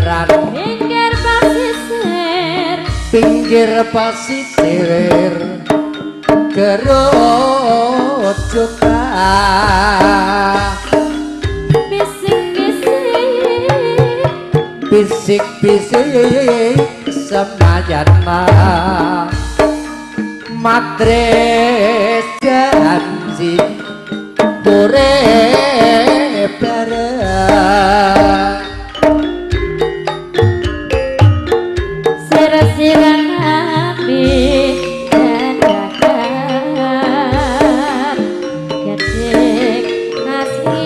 sisiran, pinggir pasisir, pinggir pasisir gerojokan. Bisik-bisik, bisik-bisik semayan mah matre janji urip bareng. Sir-siran api dadakan gedhek asli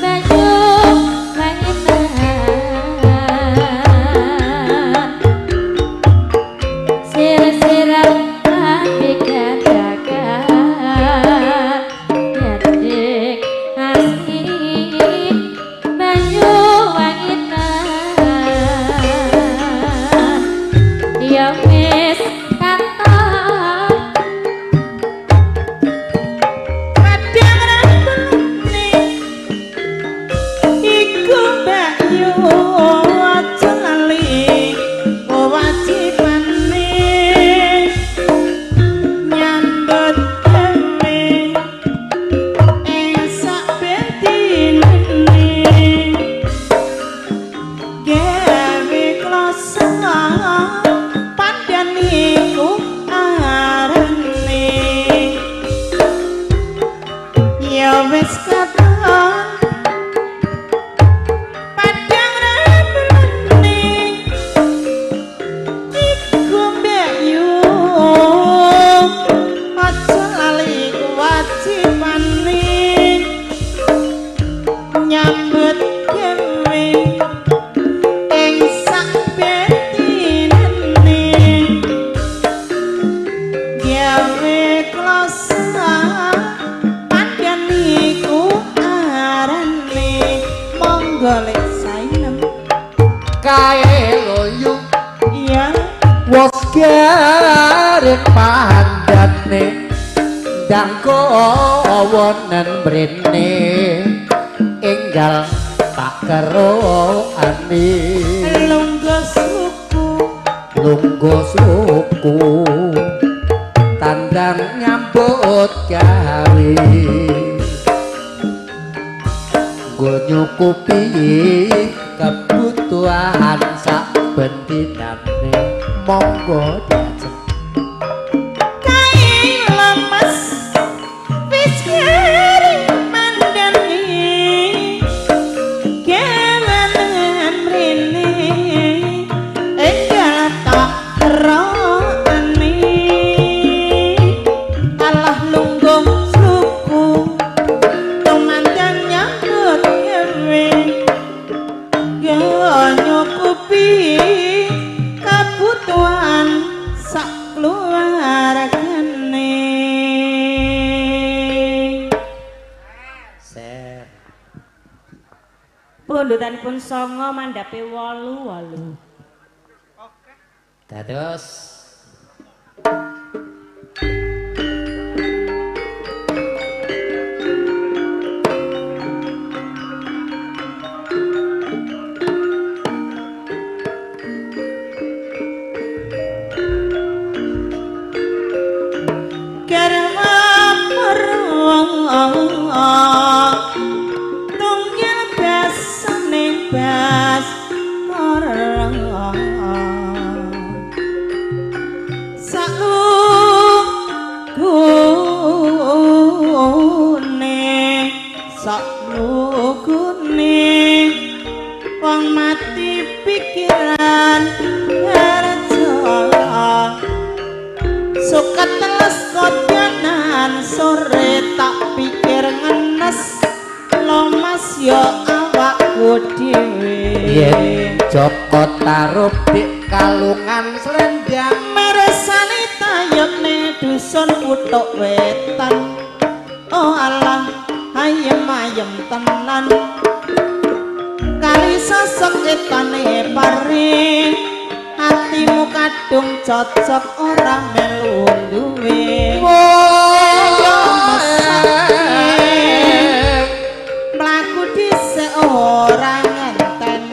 banyu mainan. Sir-siran api dadakan gedhek asli banyu wanginan. Ya wis katon Kadang rasane iku Mbak Yu aja lali kewajibane nyambut gawe ing saben dinane gawe kloso pandan iku arane. Ya wis katon padang ramene iku Mbak Yu aja lali kewajibane nyambut gawe ing saben dinane gawe kloso pandan iku arane. Monggo lek sainem Kae loyu iya wos garing pandane ndang kowonen mrene enggal tak kerokane. Lungguh suku, lungguh suku tandang nyambut gawe nggo nyukupi kebutuhan saben dinane. Monggo diajeng. Kae lemes wis garing pandane gawanan mrene enggal tak kerokane. Alah lungguh suku tumandang nyambut gawe nyukupi kabutuhan sak keluargane. Ser. Pundutanipun 9 mandhape 8 8. Dados Garwa purwa tunggil basane baskara saklugune saklugune wong mati pikiran harja suket teles kodyanan sore tak pikir ngenes lomas ya awakku dhewe. Yen Joko Tarub dik kalungan slendang meresani tayebne dusun puthuk wetan. Oh alah ayem ayem tenan kali sosok etane pare hatimu kadung cocok ora melu duwe. Mlaku dhisik ora ngenteni.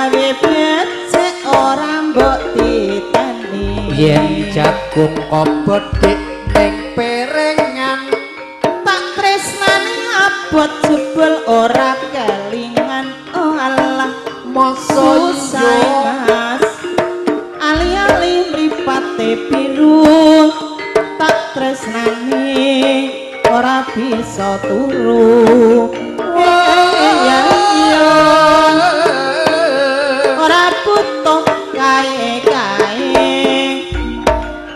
Gawe becik ora mbok titeni. Yen jagung kobot dik ning perengan, tak tresnani abot jebul ora kelingan. Oh alah masa susah Mas, ali-ali mripate biru, tak tresnani ora bisa turu. Ya iya ora butuh kae-kae,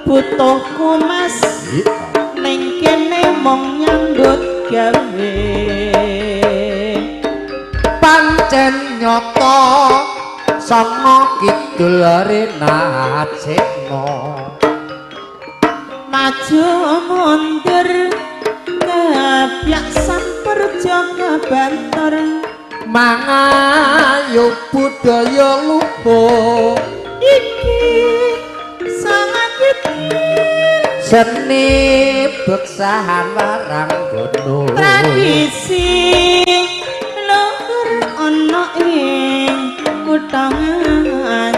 butuhku Mas ning kene mung nyambut gawe. Pancen nyata sanga kidul renacekno, maju mundur kepyak samper jaga banter, mangayu budaya luhur iki sangat seni beksahan waranggono, tradisi luhur ana ing kutha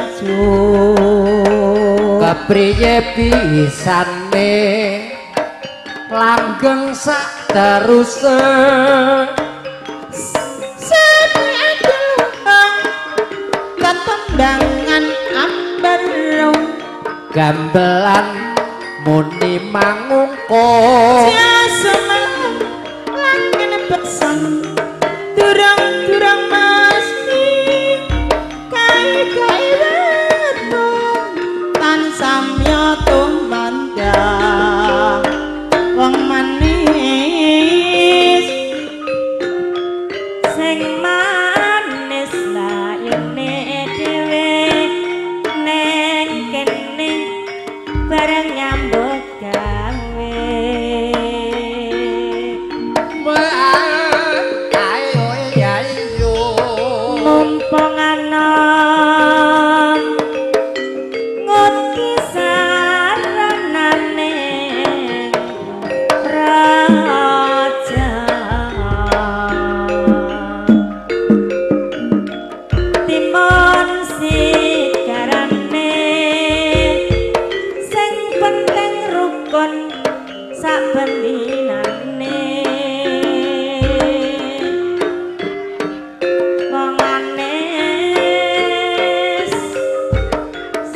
Nganjuk. Kepriye bisane langgeng sak teruse, seni adeluhung tetembangan ambar, gambelan muni mangungko, jasa langen beksan durang-durang mesti kae-kae weton tan samya tumandang wong manis sing manis layune dhewe neng kene bareng nyambut gawe. Ayo ayo mumpung anom nguti saranane raja, timun sigarane sing penting rukun saben dinane. Wong manis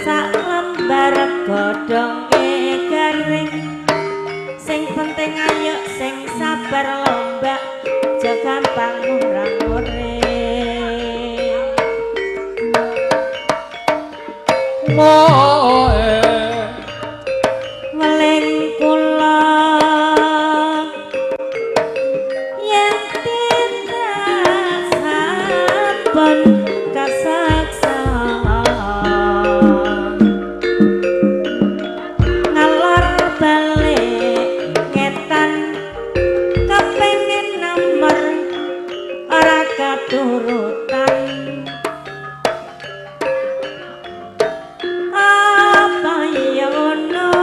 sak lembar godhonge garing, sing penting ayo sing sabar lombak aja gampang murang-muring. Moe Weling kula yen tindak sampun kasaksa, ngalor balik ngetan kepengin nomor ora katurutan. Apa ya ono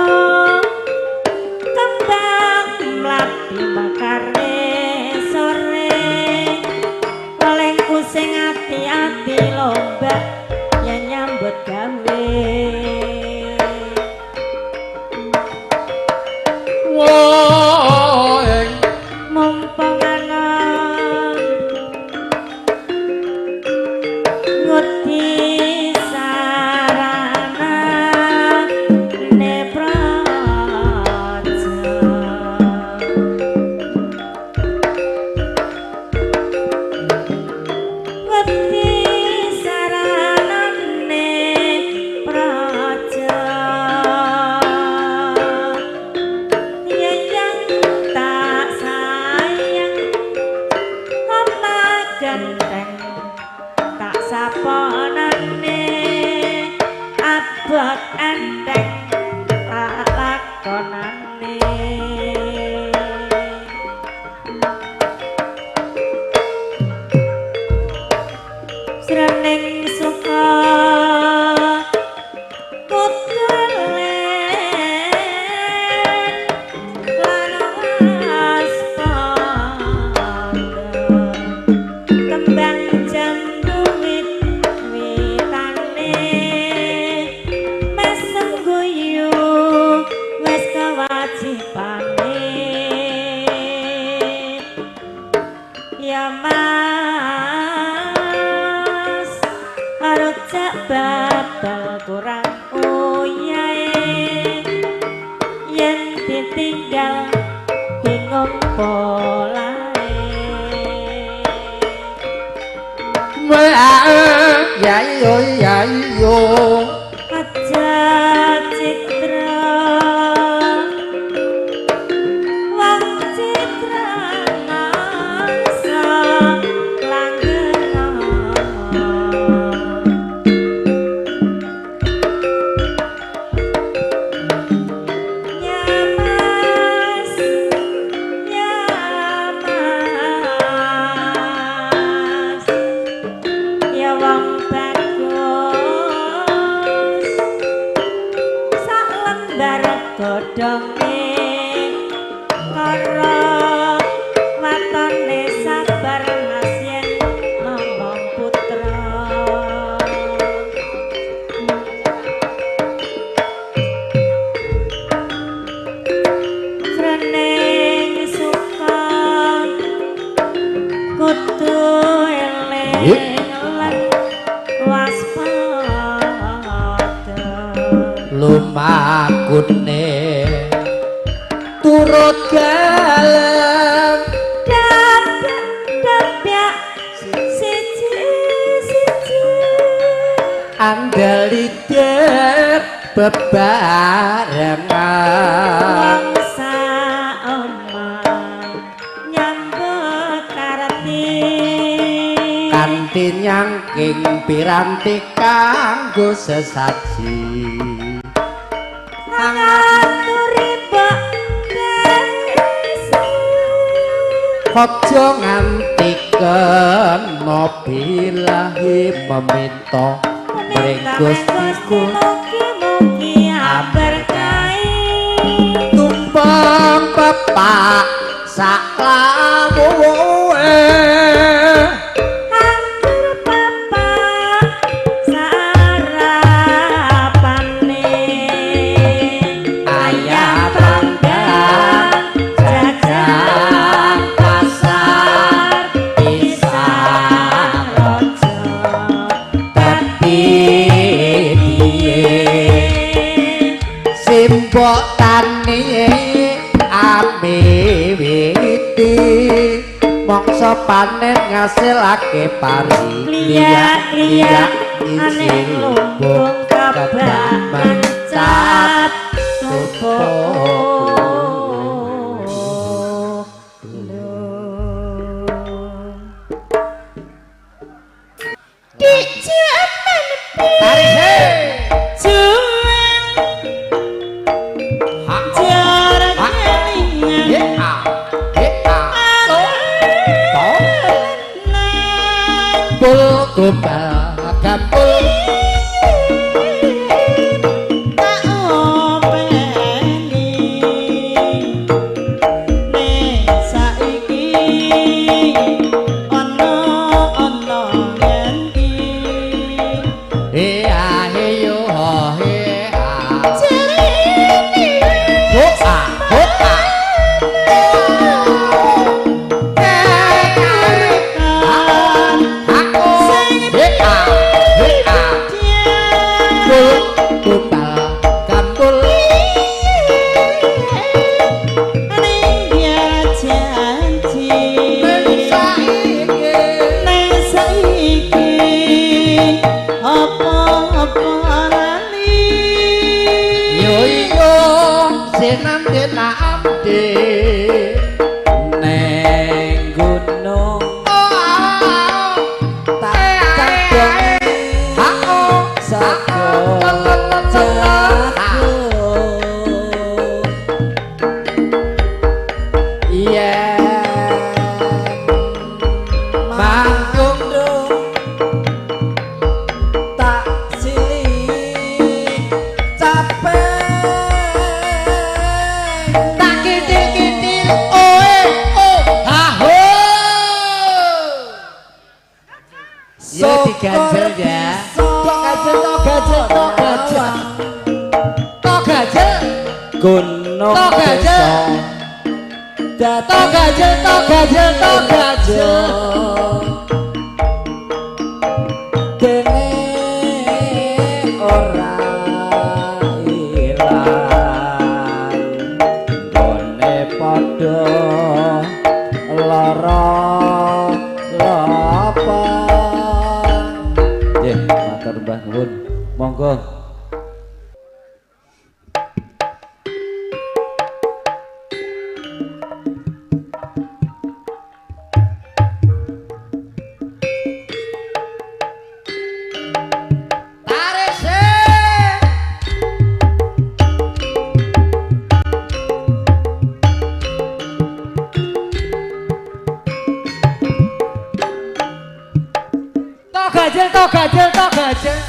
kembang mlati mekare sore, welingku sing ati-ati lomba ya nyambut gawe. Woe Mumpung ana nguti sarana praja, wedi saranane praja, yang tak sayang omah ganteng tak saponane, abot enteng tak lakonane. Srening suka kutulen lan waspada, kembang jambu wit Mas rujak babal kurang uyahe yen ditinggal bingung polahe. Ya yo ya yo aja citra wong citra mangsa langgeng. Nyamas nyamas ya wong bagus sak lembar godhonge karo watone sabar mas yen momong putra. Jroning suka kudu eling lan waspada. Lumakune turut galem Dapyak siji siji andel lider bebarengan. Wong saomah nyambut karti kanthi nyangking piranti kanggo sesaji. Ngaturi mbok besi aja nganti kena bilahi meminta mring Gusti mugi-mugi aberkahi tumpeng pepak sak lawuhe anggur papak sarapane ayam panggang jajan pasar pisang rojo dadi piye simbok tani ame witi mangsa panen ngasilake pari liyak-liyak aneh lumbung kebak mencap tubuh. Di jaman juang jarak kelingan Pul gombal gambul tak openi nek saiki ana ana ngendi he a he yo ho he a jarene ho a ho a kan ha o he a he a pul gombal gambul ning janji saiki ning saiki apa-apa lali yo yo senante namde Neng gunung tak cadongi ha o sego jagung yen manggung tak silih capek tak kitil-kitil oe o ha ho. Ya diganjel ya. Tok gajel tok gajel tok gajel. Tok gajel. Gunung Tok gajel. desa Dadi To gajel, to gajel, to gajel. Dene ora ilang gone padha lara lapa. Nggih, matur mbah nuwun. Monggo. Tarik sih. To gajel, to gajel, to gajel.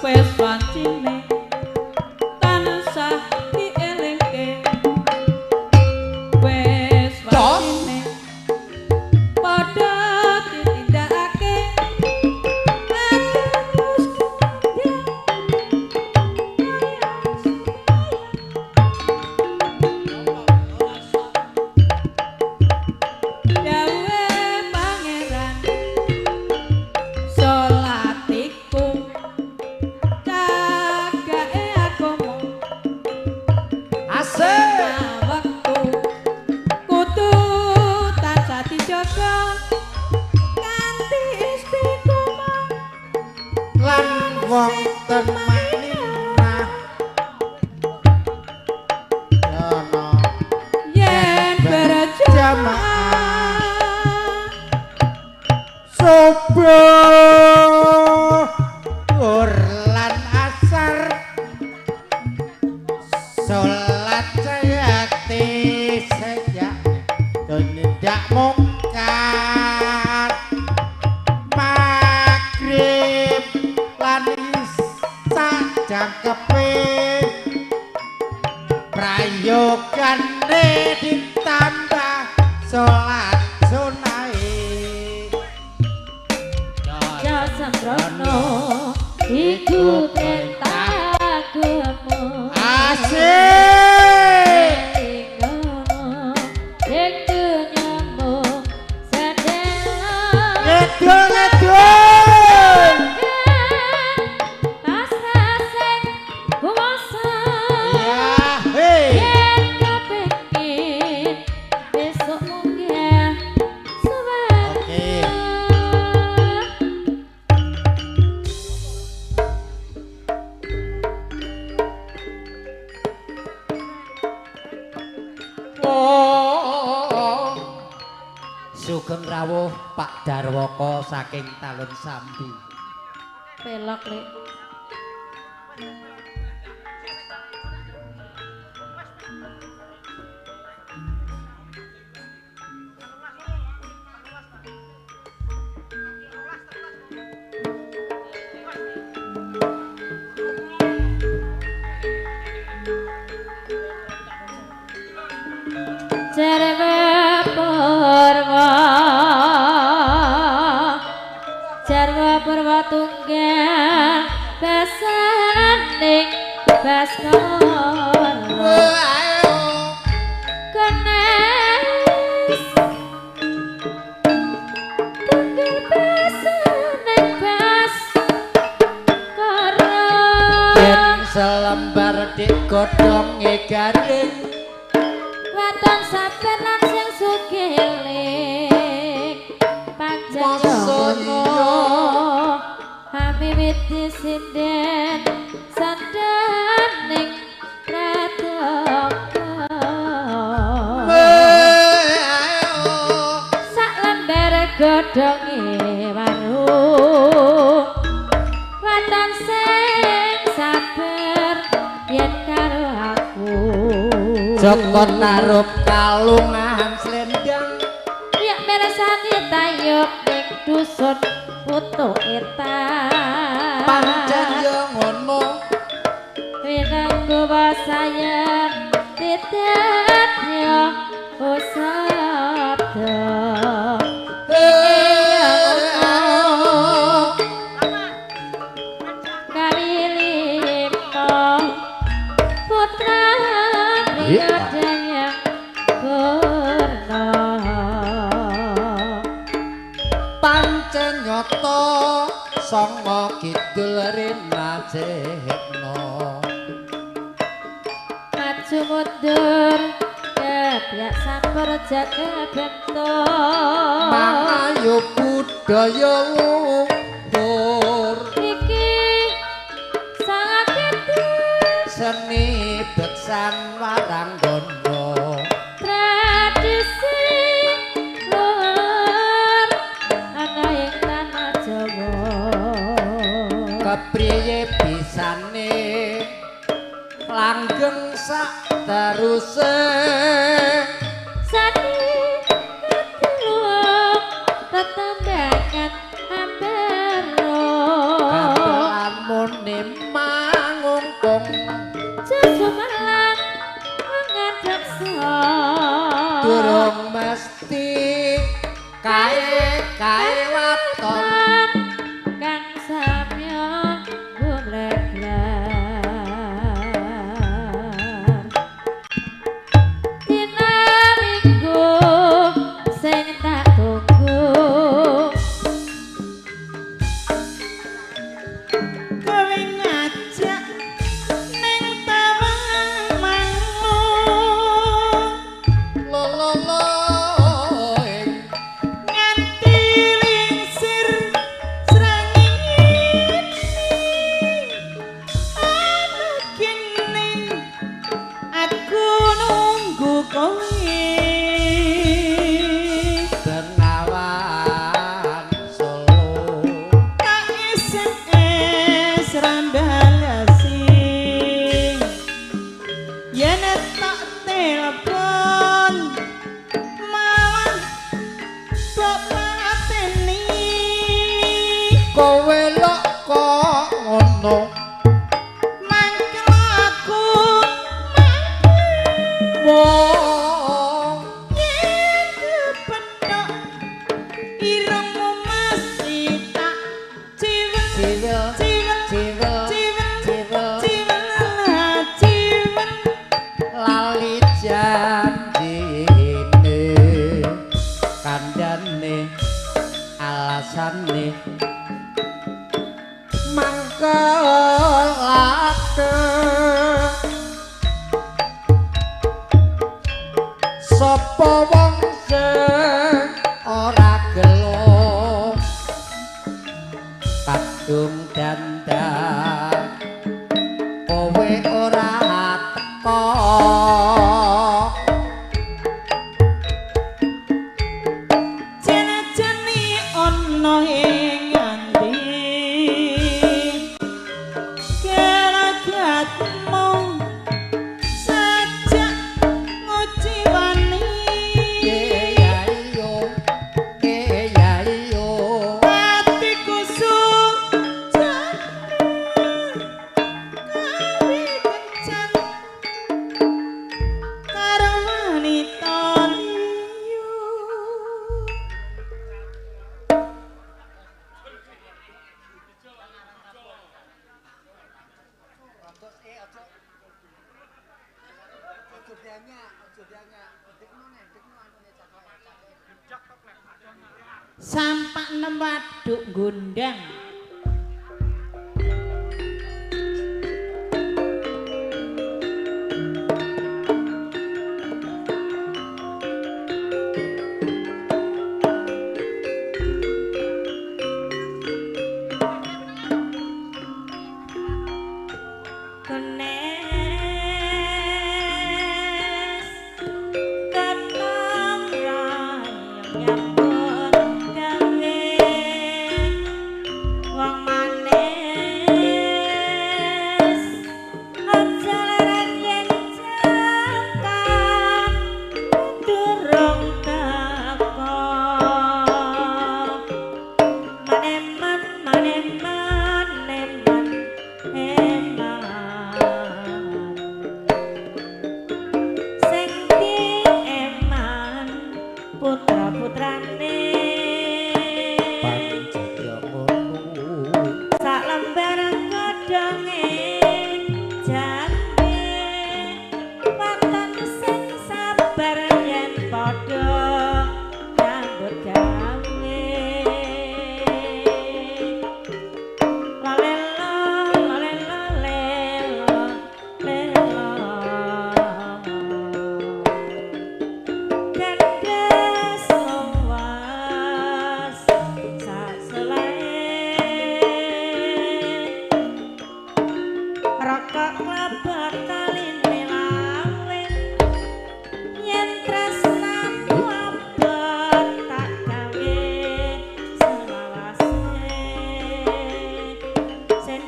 Wis wancine tansah dielingke, wis wancine padha ditindakake, terus dawuhe pangeran salat iku cagake agama. Asik. Wektu kudu tansah dijaga kanthi istiqomah lan wonten Madinah ana yen berjamaah. Subuh lan asar salat jayati sejak tindak mungkar magrib lan isya jangkepe prayogane ditambah salat sunahe. Ya sembrono iku perintah agama. Asik. Elingono ing dunyamu sedelo. Ngedul ngedul. Pasrah sing kuwasa. Ya hei. Yen kepengin besok munggah swarga. Oke. Oh. Sugeng rawuh Pak Darwoko saking Talun Sambi. Pelok lek. Jarwa purwa, jarwa purwa tunggal basaning Baskara. Kenes tunggal basaning Baskara. Yen selembar dik godhonge garing Waton saben lan sing sugiling pancen Masa ngono amiwiti sinden sandaning prataka. Sak lembar godhonge waru waton sing sabar yen karo aku. Joko tarup kalungan slendang Ya mirsani tayub ning dusun putu etan. Pancen yo ngono Winanggu wasaya titetnya usaha. nyata sanga kidul rena cekno maju mundur kebyak sampur jaga bento mangayu budaya luhur iki sangat seni beksan waranggono tradisi luhur ana ing tanah Jawa kepriye bisane langgeng sak teruse seni luhur tetembangan ambero kalamune mangungkung sumelang ngadeksa durung mesti kae kae waton kang samya gumleglar dina minggu sing tak tunggu kowe ngajak ning Tawangmangu lo lo lo ing nganti lingsir srengenge ana kene aku nunggu kowe Bengawan Solo tak SMS rambalasi yen tak telepon malah mbok pateni kowe lok kok ngono mangkel aku mangkel wong yen kepethuk irungmu masih tak ciwel ciwel ciwel ciwel ciwel ciwel ciwel ciwel lali janjine kandhane alasane mangkelake sapa wong sing ora gelo kadung dandan kowe ora teko Jane-jane ana ing ngendi gelagatmu sajak nguciwani Iya iya iyo atiku sujane kawe kencan karo wanita liya. Sampak nem waduk gondang. Kenes ketang rayong nyambut gawe.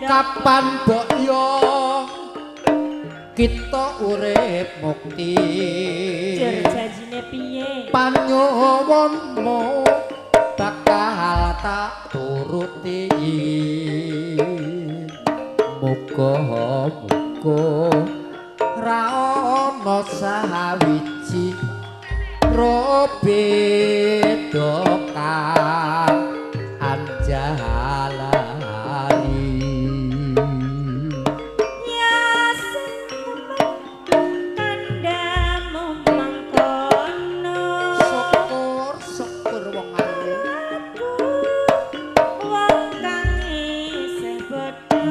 Kapan mbok yo kita urip mukti. Jur janjine piye? Panyuwunmu bakal tak turuti. Muga-muga ra ana sawiji robeda kang anjalari. Ya seneng kandhamu mangkono. Syukur syukur wong ayu. Aku wong kang isih bodho.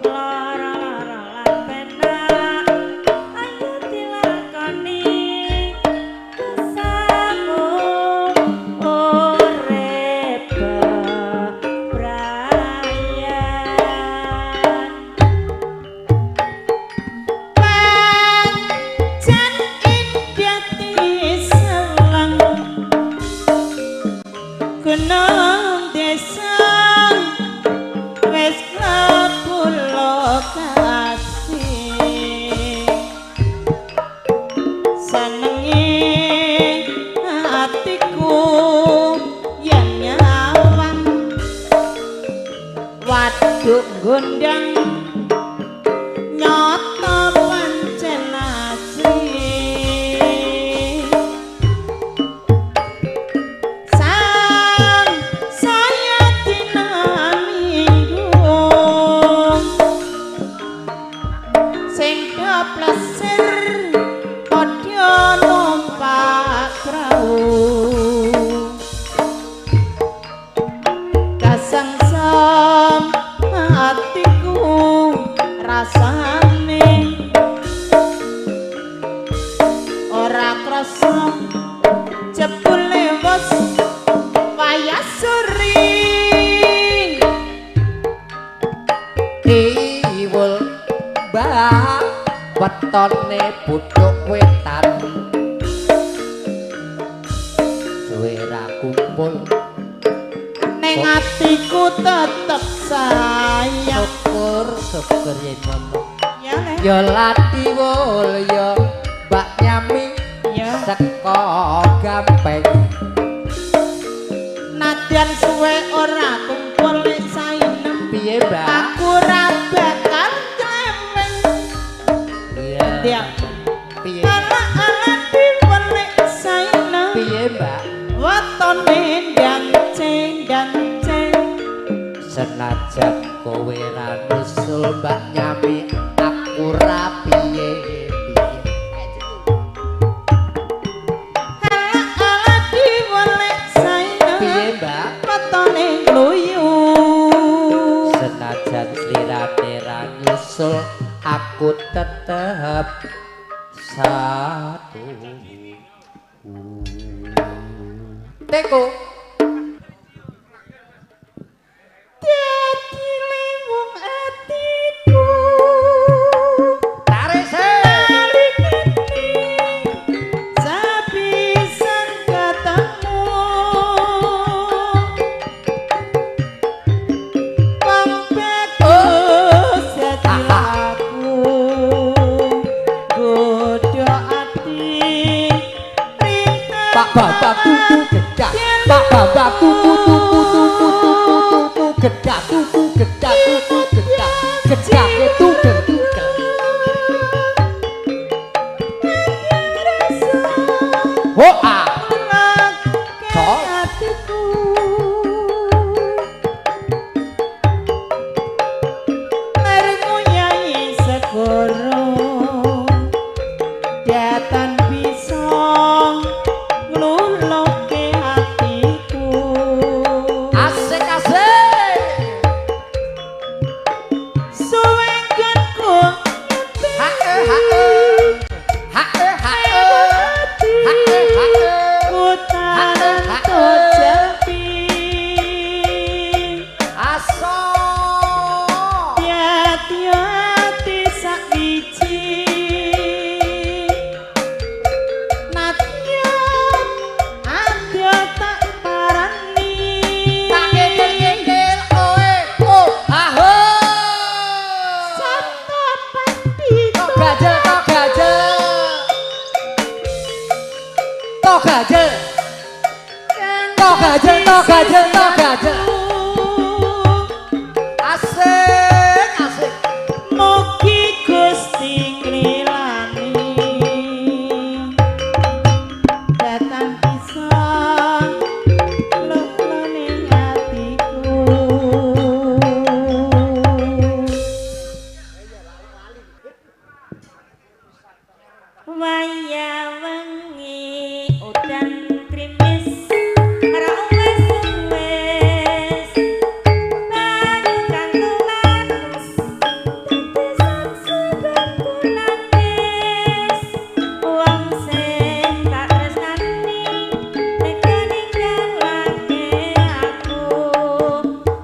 Lara-lara lan penak ayo dilakoni kesangu urip bebrayan. Pancen indah diselang gunung desa wis klebu lokasi. Senenge atiku yen nyawang waduk gondang nyata pancen asri. Sang saya dina minggu sing do plesir padha numpak prau. Kasengsem atiku rasane ora krasa jebule wis wayah sore. Iwul mbak wetone puthuk wetan suwe ra kumpul Ning atiku tetep sayang. syukur syukur yen ngono. Ya le. Ya latiwul ya mbak nyami Ya. seka gampeng. Nadyan suwe ora kumpul sainem Piye mbak? aku ora bakal cleweng. Iya. Ya. Piye? Ala-ala diwelik sainem Piye mbak? wetone ndang cendang ceng. Senajan kowe ra nusul mbak nyami aku ra piye piye. Ala-ala diwelik sainem Piye mbak? wetone ngluyu. Senajan slirane ra nyusul aku tetep satu. Teko Dadi liwung atiku tarik sik. nalikane sapisan ketemu. Wong bagus dadi laku godho ati Pak bapak tuku gedah. Pak gajel. To gajel, to gajel, to gajel. Asik, asik. Mugi Gusti ngrilani datang bisa lelane atiku. Waya wengi udan krimis ora wis wis banyu kang tumakus dadi saksi batu nangis wong sing tak tresnani tega ninggalake aku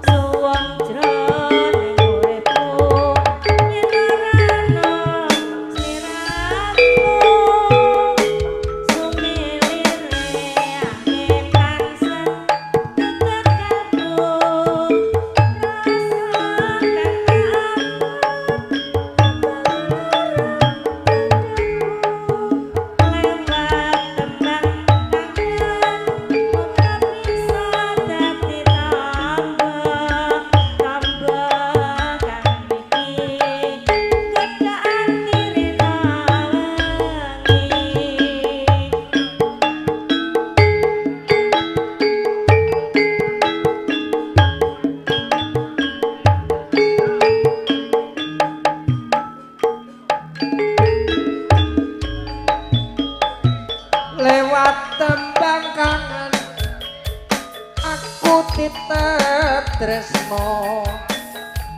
suwung jroning uripku yen ora ana sliramu sumilire angin tansah tutut kalbu rasa kang lewat tembang kangen ora bisa dadi tamba tamba kang iki godha ati rina wengi. Lewat tembang kangen aku titip tresno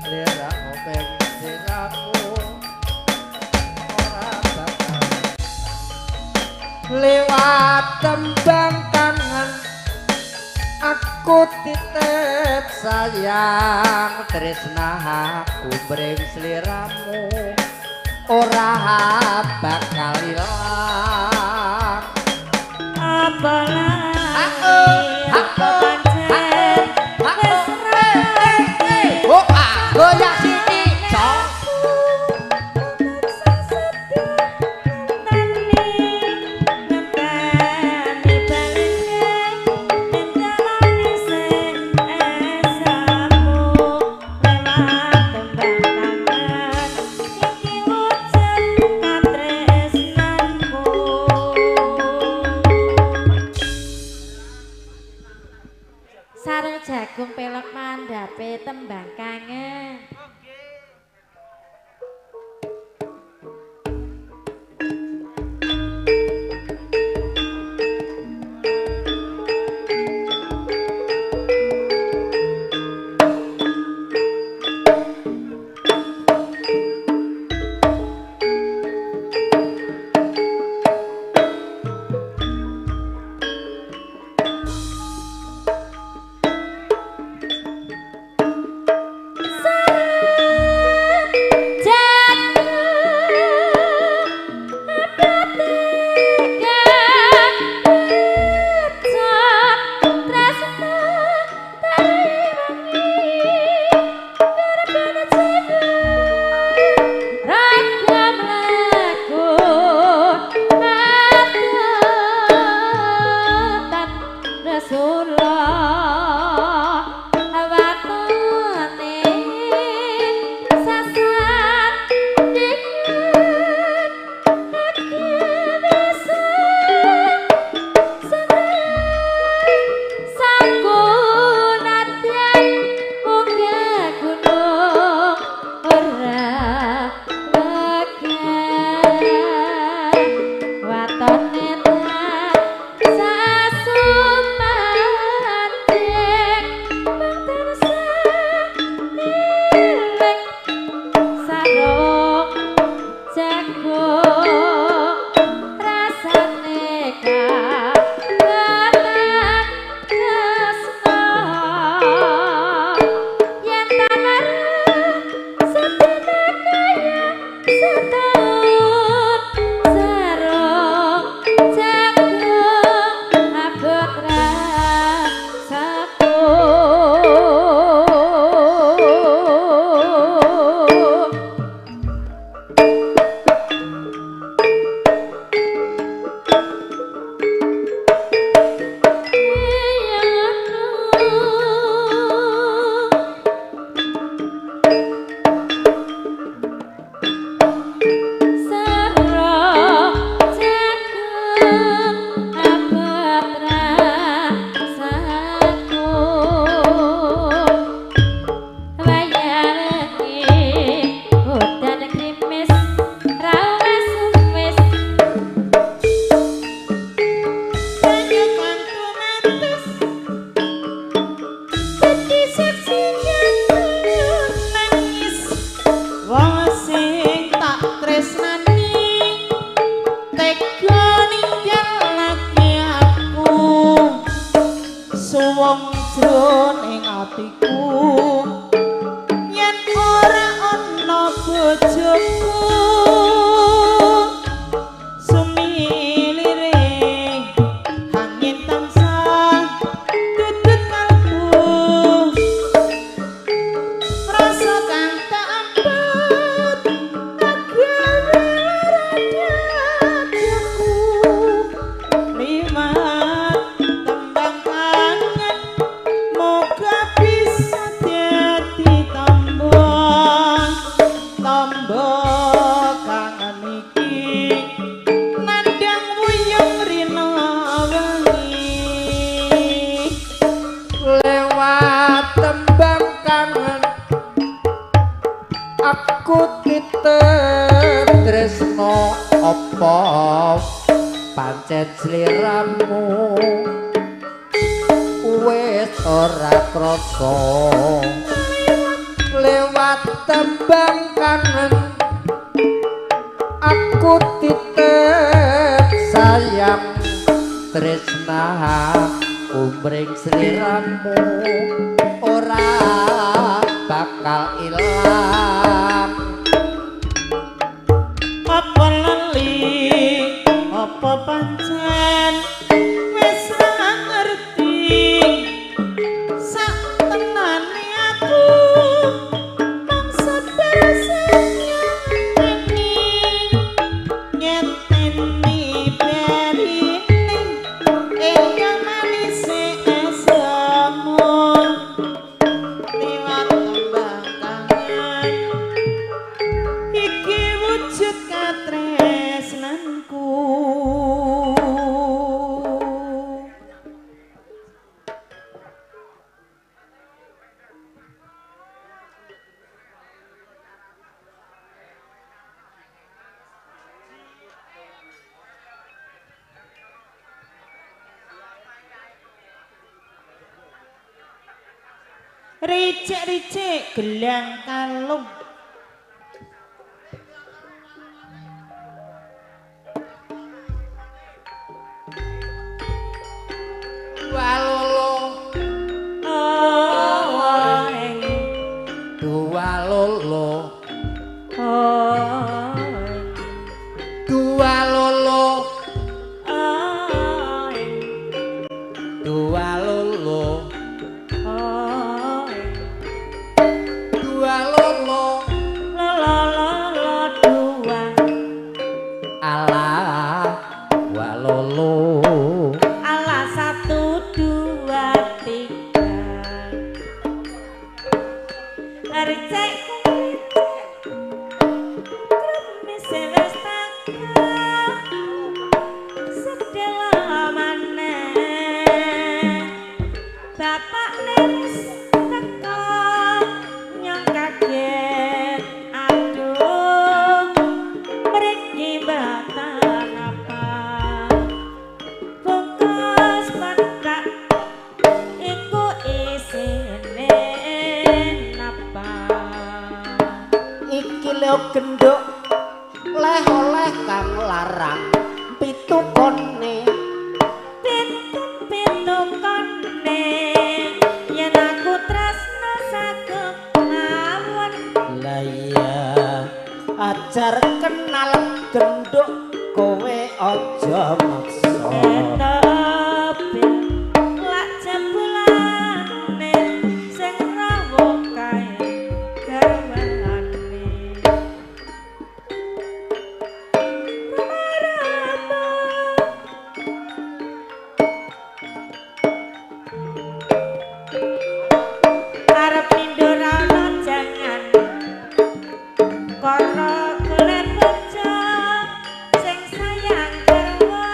liramu ping sliramu ora bakal. Lewat tembang kangen aku titip sayang tresna aku mring sliramu ora bakal ilang. Apalagi apa pancen wis ra Oh, ah, goyah sini, cok. Sarung jagung pelok mandhape tembang kangen. Sarung atiku yen ora ana bojoku sumilire angin tansah tutut kalbu rasa kang tampet agawe dadaku liwat tembang kangen moga bisa dadi tombo tombo kangen iki nandang wuyung rina wengi lewat tembang kangen aku titip tresno apa pancen sliramu wis ora krasa lewat tembang kangen aku titip sayang tresna umring sliramu ora bakal ilang. Apa lali apa pancen wis ra ngerti sak tenane aku mangsa nyateni nyateni berine ingkang manise esemu liwat tembang kangen iki wujud katresnanku. Ricik-ricik gelang kalung Walolo Oh ing dua lolo oh ing dua lolo oh ing dua lolo oh ing dua lolo lo lo lo lo dua alah walolo ala 1 2 3 Ricik kremis wis teka sedela maneh bapak wis teka nyong kaget aduh mriki mboten apa bungkus petak iku isine napa iki lho genduk leh oleh kang larang pitukone pitu kone yen aku tresno saged mawon lah iya ajar kenal genduk kowe aja maksa Ketepil lak jebulane sing rawuh kae garwane Rama-rama arep nindur ana jangan kara golek bojo sing sayang garwa.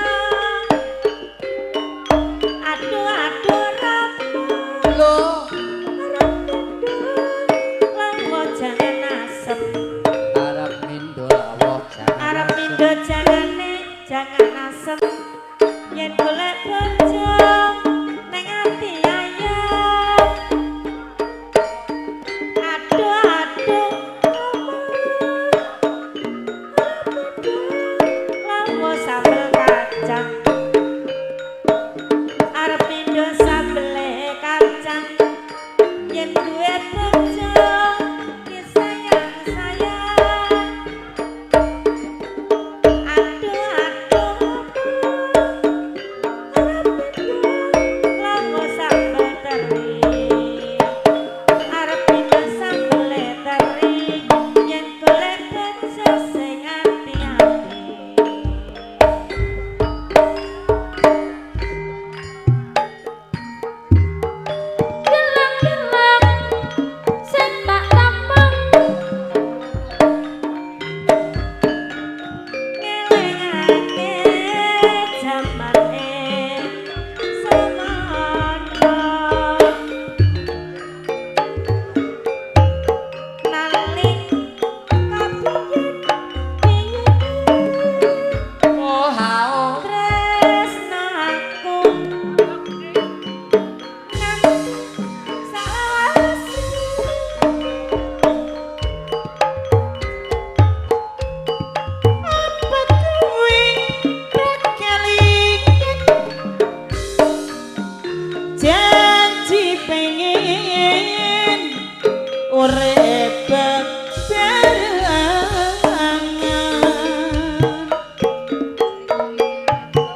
Urip bebarengan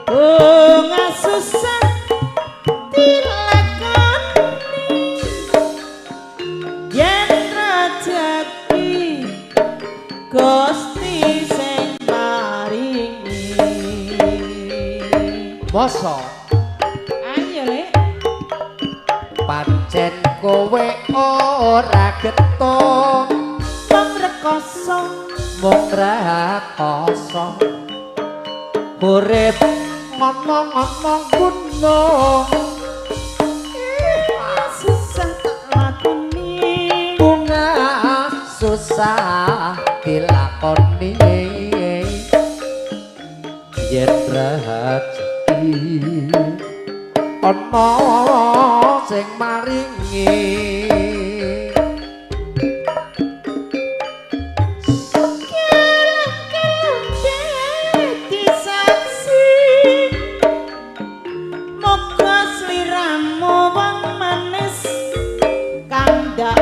bunga susah dilakoni yen rejeki Gusti sing paringi. Masa Ayo Lek. Pancen kowe ora getun Wong rekoso mung rakoso urip ngomong-ngomong gunung susah tak lakoni bunga susah dilakoni yen rejeki ana sing maringi. Kelem-kelem dadi saksi muga sliramu wong manis kang ndak